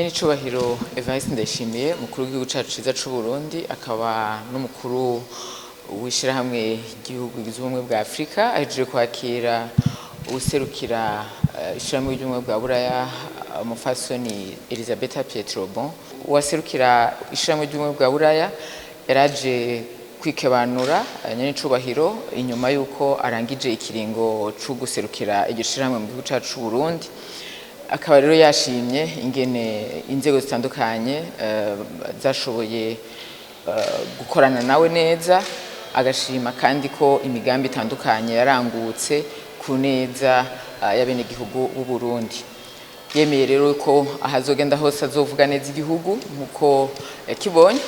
Nyenicubahiro Evariste Ndayishimiye, umukuru w'igihugu cacu ciza c'u Burundi, akaba n'umukuru w'ishirahamwe ry'ibihugu bigize Ubumwe bwa Afrika, ahejeje kwakira uwuserukira ishirahamwe ry'Ubumwe bwa Buraya, umupfasoni Elisabetta Pietrobon. Uwaserukira ishirahamwe ry'Ubumwe bwa Buraya yaraje kwikebanura nyenicubahiro inyuma yuko arangije ikiringo co guserukira iryo shirahamwe mu gihugu cacu c'u Burundi. Akaba rero yashimye ingene inzego zitandukanye zashoboye gukorana nawe neza, agashima kandi ko imigambi itandukanye yarangutse ku neza y'abenegihugu b'u Burundi. Yemeye rero ko ahazogenda hose azovuga neza igihugu nkuko yakibonye,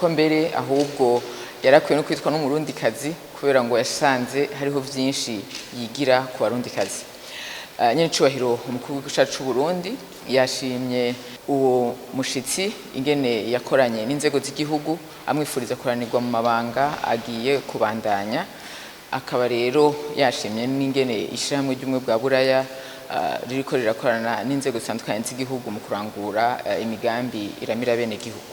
ko mbere ahubwo yarakwiye no kwitwa n'Umurundikazi, kubera ngo yasanze hariho vyinshi yigira ku Barundikazi. Nyenicubahiro umukuru w'igihugu cacu c'u Burundi yashimye uwo mushitsi ingene yakoranye n'inzego z'igihugu, amwifuriza kuranirwa mu mabanga agiye kubandanya. Akaba rero yashimye n'ingene ishirahamwe ry'Ubumwe bwa Buraya ririko rirakorana n'inzego zitandukanye z'igihugu mu kurangura imigambi iramira abenegihugu.